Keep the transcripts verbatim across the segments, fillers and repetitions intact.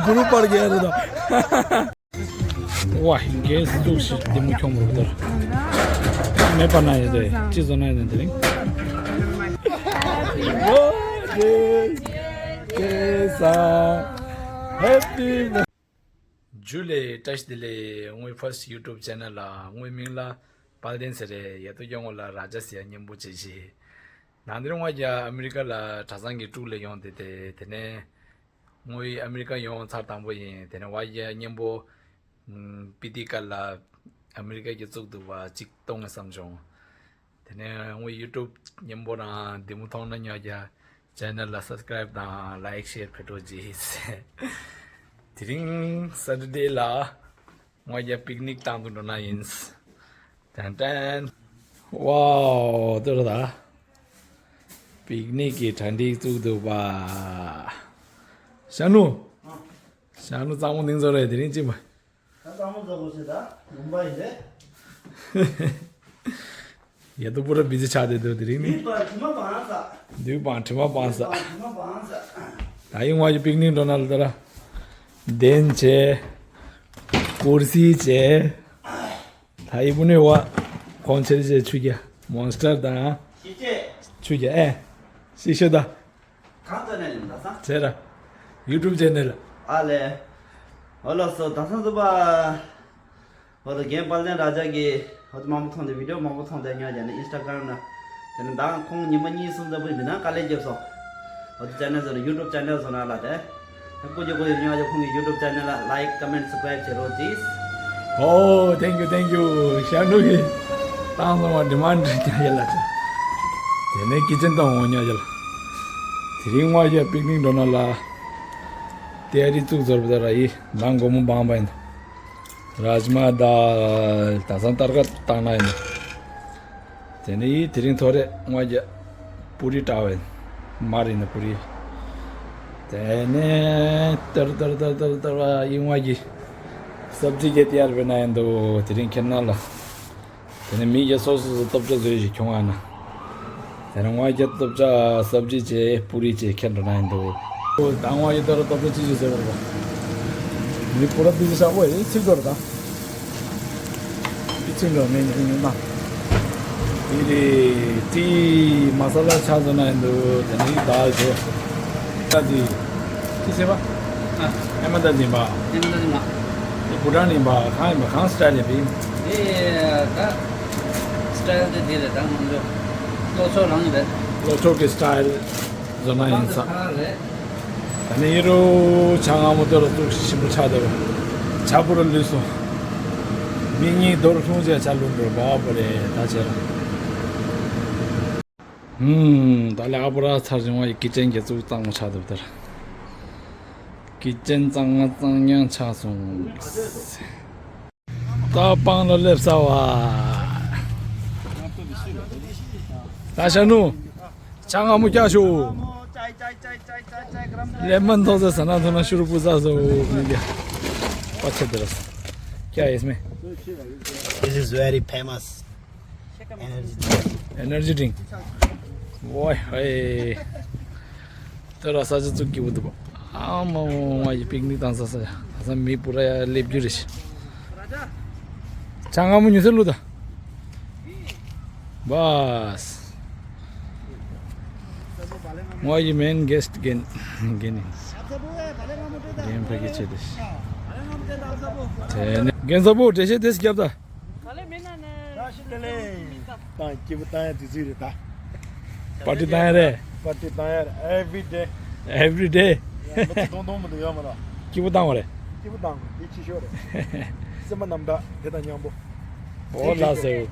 གུ་རུ་པར་རྒྱལ་རེད་ད། ཝ། རྒྱལ་སྲིད་ཟུག་ཞིག་འདི་མོ་ཁྱོང་མོ་ལྟར། མེད་པ་ན་ཡོད་དེ་ཅི་བཟོ་ན་ཡོད་དེ་རིང་། Happy July། བཀྲ་ཤིས་བདེ་ལེགས། ངའི་first YouTube channel ལ་ངའི་མིང་ལ་དཔལ་ལྡན་ཟེར་རེད། ཡ་ཏོ་སྐྱོ་ངོ་ལ་ར་ཇ་ཟེར་ཡ་སྙན་པོ་བྱེད་ཤིག་ནང་དེར་ང་རྒྱ་ཨ་མི་རི་ཀ་ལ་གྲྭ་ཚང་གི་ཀྲུག་ལ་ཡོང་དེ་དེ་དེ་ནས་ངའི་ཨ་མི་རི་ཀ་ཡོང་ཚར་དང་པོ་ཡིན། དེ་ནས་ང་རྒྱ་སྙན་པོ་པི་ཏི་ཀ་ལ་ཨ་མི་རི་ཀ་གི་བཙུགས་འདུག་པ་གཅིག་གཏོང་ངེས་བསམ་བྱུང་། དེ་ནས་ངའི་YouTube སྙན་པོ་རང་བདེ་མོ་མཐོང་ན་ཉོ་རྒྱ་channel ལ་subscribe དང་like share ཕེབས་རོགས་གྱིས། དེ་རིང་Saturday ལ་ང་རྒྱ་picnic བཏང་དུ་འགྲོ་ན་ཡིན། ཏན་ཏན། ཝའོ། ལྟོས་ར་ད། picnic གི་གྲ་སྒྲིག་བཙུགས་འདུག་པ། ཤ་ནུ། ཤ་ནུ་གཙང་མོ་ནིང་ཚོ་རེད་དེ་རིང་ཅི་མ། ད་གཙང་མོ་ཚོ་གོ་སེ་ད་ལུང་པ་ཡིན་ཏེ། ཡ་ཏོ་པུ་ར་བི་ཛི་ཆགས་བསྡད་འདུག་དེ་རིང་ནི། དུས་པ་དྲི་མ་སྤངས་ས། དུས་པ་དྲི་མ་སྤངས་ས། དྲི་མ་སྤངས་ས། ད་ཡིན་ང་ཡི་picnic འགྲོ་ན་ལ་ད་ར། གདན་བྱས། ཀུར་སི་བྱས། ད་ཡི་བུ་ནི་བ། ཁོང་ཆེར་བྱས་ཆུ་རྒྱ། Monster དང་། ཤི་ཅེ། ཆུ་རྒྱ་ཨེ། ཤི་ཤོ་ད། གང་ཙམ་ནས་ཡིན་ད་ས། བྱས་ར། YouTube channel ལ། ཨ་ལེ། འོ་ལགས་སོ་ད་སང་ཚོ་པ། འོ་ད་རྒན་དཔལ་ལྡན་ར་ཇ་གི་འོ་ད་མང་པོ་མཐོང་དེ་video མང་པོ་མཐོང་དེ་ཉོ་རྒྱ་ནི་Instagram ན། དེ་ནི་མདང་ཁོང་ཉི་མ་གཉིས་གསུམ་ཙམ་པོ་མི་ནང་དཀའ་ལས་བརྒྱབ་སོང་། འོ་ད་channel བཟོ་ན་YouTube channel བཟོ་ན་ལ་དེ། ད་སྐུ་མཁྱེན་སྐུ་མཁྱེན་ཉོ་རྒྱ་ཁོང་གི་YouTube channel ལ་like comment subscribe བྱེད་རོགས་གྱིས། Oh thank you thank you ཤ་ནུ་གི། བཏང་སོང་བ་demand ཉོ་རྒྱ་ལ་ཆ། དེ་ནས་kitchen དང་འོ་ཉོ་རྒྱ་ལ། དེ་རིང་ང་རྒྱ་picnic འགྲོ་ན་ལ། དེ་རི་བཙུགས་ཟོར་བ་ད་ར་ཡི་མདང་དགོང་མོ་བང་བ་ཡིན། རཱཇ་མ་དཱལ་ད་སང་ཏར་ཀ་བཏང་ན་ཡིན། དེ་ནས་ཡི་དེ་རིང་ཐོ་རེ་ང་རྒྱ་པུ་རི་བཀྲ་བས། མ་རི་ནི་པུ་རི། དེ་ནས་ཏར་ཏར་ཏར་ཏར་ཏར་ཡི་ང་རྒྱ་སབ་ཇི་གེ་ཏི་ཡར་བེ་ན་ཡིན་འདུག་དེ་རིང་ཁྱེད་ན་ལ། དེ་ནས་མི་རྒྱ་སོ་སོ་སོ་སྟོབས་ཆ་བཟོས་ཤིག་ཁྱོང་ཨ་ན། དེ་ནས་ང་རྒྱ་སྟོབས་ཆ་སབ་ཇི་བྱས་པུ་རི་བྱས་ཁྱེད་འགྲོ་ན་ཡིན་འདུག་ད་ང་རྒྱ་ཏོ་ར་སྟོབས་ཆ་ཅི་ཅི་བཟོས་པ་རེད་པ། མི་པུ་ར་ཏི་ཅི་ཤ་བོ་ཡི་ཚིག་དོ་ར་ད། ཏི་ཅི་འགྲོ་མེད་ནི་ཡིན་ན། དེ་རེད་ཏི་མ་ས་ལ་ཆ་བཟོ་ན་ཡིན་འདུག་དེ་ནས་ཡི་དཱལ་བྱས། ད་ཅི། ཅི་ཟེར་བ། ཨ། ཨེ་མ་ད་ཡིན་པ། ཨེ་མ་ད་ཡིན་པ། དེ་བུ་ཊན་ཡིན་པ་གང་ཡིན་པ་གང་style ཡིན་པ་ཡིན། དེ་ད་style དེ་དེ་རེད་ད་ང་ཚོ་ལོ་ཚོ་རང་རེད། ལོ་ཚོ་གི་style བཟོ་ན་ཡིན་ས། རང་དུ་ཁ་རེད། ད་ནི་ཡི་རུ་ཆ་ང་མོ་དེ་རུ་ཙུག་ཞིམ་པོ་ཆགས་འདུག་ཆ་བུ་རུ་ལུས་སོང་། མི་གཉིས་རྡོ་རུ་ལྷུང་བྱས་ཆ་ལུང་འགྲོ་བ་བ་རེད་ད་ཆེ་ར། ཧུམ། ད་ལས་ཨ་པོ་ར་ཚར་བྱུང་བ་ཡི་ཀི་ཅན་གྱི་ཙུག་གཙང་མོ་ཆགས་འདུག་དེར། ཀི་ཅན་གཙང་ང་གཙང་ཉང་ཆགས་སོང་། ད་སྤང་ལ་སླེབས་ས་བ། ད་ཤ་ནུ། ཆང་ང་མོ་སྐྱ་ཤོ། ལེ་མོན་ཐོག་ས་ས་ན་ཐོ་ན་ཤུ་རུ་པུ་ས་སོ་མི་རྒྱ། པ་ཆེ་དེ་ར་ས། क्या है इसमें? This is very famous energy drink. Energy drink. ཝའི་ཧའི། དེ་ར་ས་ཆ་ཙུག་གི་བུ་དུ་བ། ཨ་མ་མ་ཡི་པིག་ནིག་བཏང་ས་ས་ཡ། ས་མི་པུ་ར་ཡ་སླེབས་རྒྱུ་རེད། ཆང་ང་མོ་ཉུ་སེ་ལུ་ད། བཱས། ང་ཡི་main guest རྒན། རྒན་ཡིན། རྒན་ཕ་གི་ཆེ་དེ། དེ་ནས་རྒན་ཚ་པོ་འགྲེལ་བཤད་དེ་སྐྱབས་ད། ད་སྐྱིད་པོ་བཏང་ཡ་དུས་ཚོད་རེད་ད། པར་ཊི་བཏང་ཡ་རེད། པར་ཊི་བཏང་ཡ་རེད། Every day. Every day. ལོ་ཚོད་སྟོང་སྟོང་མ་གཏོགས་ཡོད་མ་རེད། སྐྱིད་པོ་བཏང་བ་རེད། སྐྱིད་པོ་བཏང་དགོས་དེ་ཕྱི་ཤོག་རེད། སེམས་པ་རྣམ་དག་དེ་དང་མཉམ་པོ། ཨོ་ལ་སེ།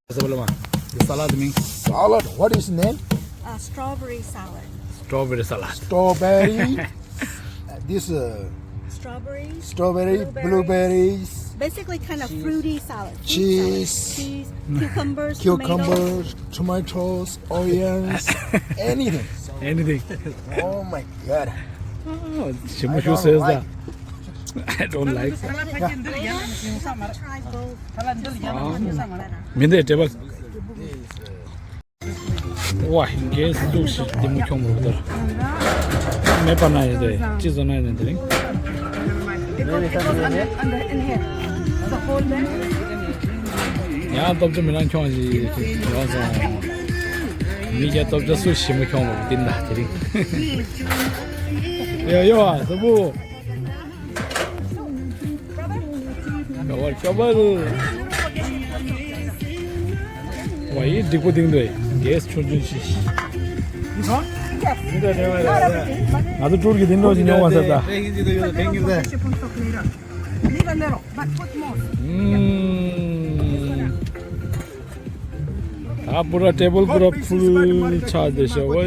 སེ་བ་ལ་མ། The salad མིང་། Salad, what is name? Uh, strawberry salad. Strawberry salad. Strawberry. Uh, this uh, strawberry, strawberry, blueberries, blueberries, basically kind of fruity salad. Fruit salad. Cheese, cheese, cucumbers, tomatoes. Cucumbers, tomatoes, onions, anything. Anything. Oh my god. Oh, I don't like. I don't like. Try both. ཨ། མི་འདི་ཊེ་བལ། ཝ། གེ་སི་བཙུགས་ཤིག་ལྡེ་མོ་ཁྱོང་བར་དར། མེད་པ་ན་ཡོད་དེ་ཅི་བཟོ་ན་ཡོད་དེ་རིང་། It was, it was under, under in here. The whole thing. ཡང་སྟོབས་ཆེ་མི་རང་ཁྱོང་ཞིག་ཡོང་སོང་། མི་རྒྱ་སྟོབས་ཆེ་སུ་ཞིམ་མོ་ཁྱོང་བར་དིན་ད་དེ་རིང་། ཡ་ཡ་ཟ་བུ། ཀ་བར་ཀ་བར། ཝ་ཡི་འགྲིག་པོ་ཏིང་འདོད། གེ་སི་ཆུང་ཆུང་ཞིག་ང་ཚོ་ཀྲུར་གི་དིན་འགྲོ་ཞིག་ཉོ་བ་ཟེར་ད། ད་པུ་ར་ཊེ་བལ་པུ་ར་ཕུལ་ཆགས་བསྡད་ཤག་ཝེ།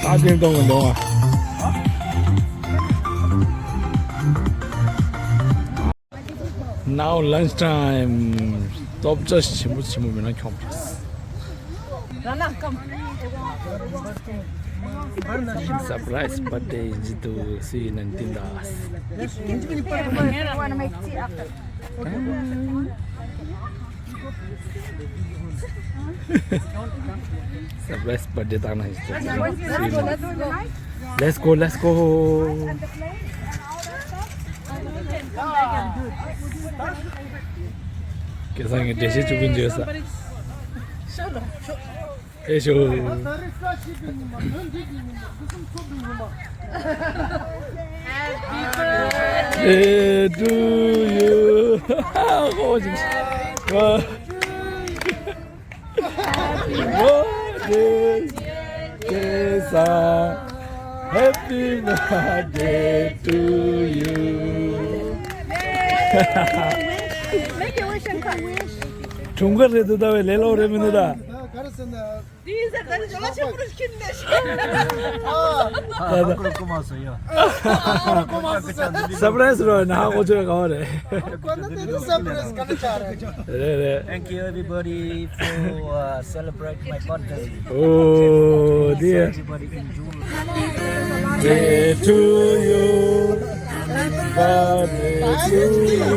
ད་དེ་གཏོང་གི་འདུག་ཨ། Now lunch time. སྟོབས་ཆེ་ཆེན་པོ་ཆེན་པོ་མིན་ན་ཁྱོང་པ། Surprise birthday ཇི་ཏུ་སི་ནན་ཏིན་དཱས། Surprise birthday བཏང་ན་ཡིན། Let's go, let's go. སྐལ་བཟང་གི་འགྲེལ་བཤད་བཅུ་དགུ་འཇོག་ས། ཨེ་ཤོ། Happy birthday to you. Happy birthday, dear Kesa. Happy birthday to you. Make a wish and come. ཁྲུང་ཁ་རེད་འདུག་ད་བས་ལེ་ལོ་རེད་མི་འདུག་ད། དེའི་ཟེར་ད་ནི་ཇོ་ལ་ཆེན་པོ་རུ་ཁྱིམ་ནས་ཤི། ཨ་ཧ་ཀོ་ར་ཀོ་མ་སོ་ཡ། སར་པ་རའི་སི་རོ་ན་ཧ་གོ་ཆོད་ག་བ་རེད། ཁོ་ན་དེ་ནི་སར་པ་རའི་སི་ག་ནས་ཆགས་རེད། རེད་རེད། Thank you everybody for, uh, celebrate my birthday. Oh dear. Everybody enjoy. Day to you. Happy birthday to you.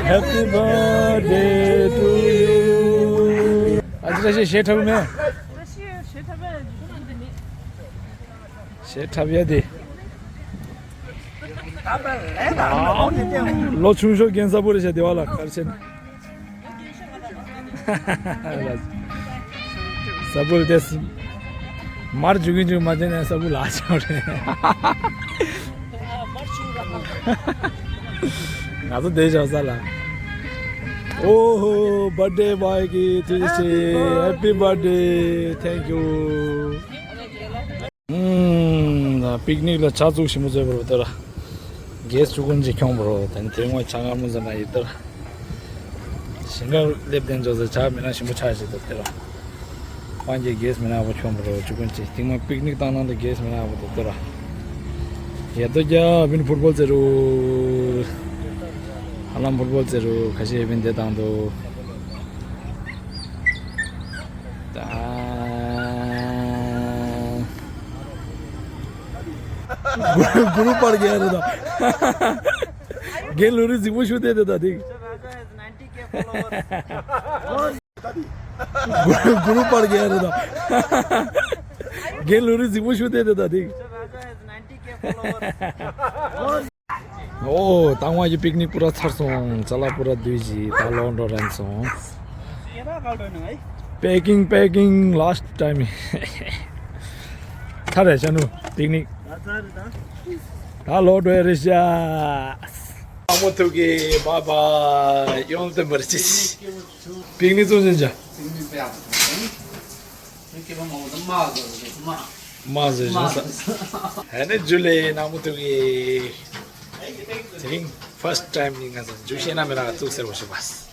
Happy birthday to you. ཨ་ཅི་ལ་ཞེ་ཞེ་ཁྲབ་མེད། ཞེ་ཁྲབ་ཡ་དེ། ལོ་ཆུང་ཤོས་རྒན་གསར་པོ་རེད་ཤག་དེ་བ་ལ་གར་ཆེན། ས་བུལ་ཏེ་སི། མར་འཇུག་གིན་འཇུག་མ་བྱས་ནས་ས་བུལ་ལ་ཆགས་རེད། ང་ཚོ་བསྡད་བཞག་ས་ལ། ཨོ་ཧོ། བར་ཌེ་བྷའི་གི་ཐུགས་རྗེ་ཆེ། Happy birthday. Thank you. ཨུམ། པིག་ནིག་ལ་ཇ་བཙུགས་ཞིམ་པོ་བཟོས་པ་རེད་ད་ར། གེ་སི་བཅུ་དགུ་ཅིག་ཁྱོང་པ་རེད། ད་ནི་དེ་སྔོན་ཇ་མངར་མོ་ཟ་ན་ཡིན་ད་ར། ཞིང་ཁར་སླེབས་བསྡད་འཇོག་ཟེར་ཇ་མི་ན་ཞིམ་པོ་ཆགས་ཤིག་ད་དེ་ར། སྤང་རྒྱལ་གེ་སི་མི་ན་བ་ཁྱོང་པ་རེད་བཅུ་དགུ་ཅིག་སྟིང་མ་པིག་ནིག་བཏང་ན་ད་གེ་སི་མི་ན་བ་ད་དེ་ར། ཡ་ཏོ་རྒྱ་བིན་ཕུཊ་བོལ་རྩེ་རུ། ཧ་ལམ་ཕུཊ་བོལ་རྩེ་རུ་ཁ་ཤས་བིན་དེ་བཏང་འདུག་ད། གུ་རུ་པར་རྒྱལ་རེད་ད། རྒན་ལོ་རི་རྫིག་པོ་ཞུ་བསྡད་དེ་ད་དེ། གུ་རུ་པར་རྒྱལ་རེད་ད། རྒན་ལོ་རི་རྫིག་པོ་ཞུ་བསྡད་དེ་ད་དེ། ཨོ། ད་ང་གི་པིག་ནིག་པུ་ར་ཚར་སོང་། ཅ་ལག་པུ་ར་བསྡུས་ཤིག་ད་ལོག་འགྲོ་རན་སོང་། Packing, packing, last time. ཚར་རེད་ཤ་ནུ་པིག་ནིག་ད་ལོག་འགྲོ་ཡ་རེད་ཤ། ཨ་མོ་ཐུག་གི་བཱའི་བཱའི། ཡོང་དེ་མར་ཅི་པིག་ནིག་ཚོ་ཟིན་ཅ། མ་ཟེར་བཞིན་ས། ཧེ་ནེ་ཇུ་ལེ་ནག་མོ་ཐུག་གི། དེ་རིང་first time ནི་ང་ཚོ་ཇུ་ཤེས་ན་མི་ར་ག་ཐུག་ཟེར་བ་ཞུ་བ།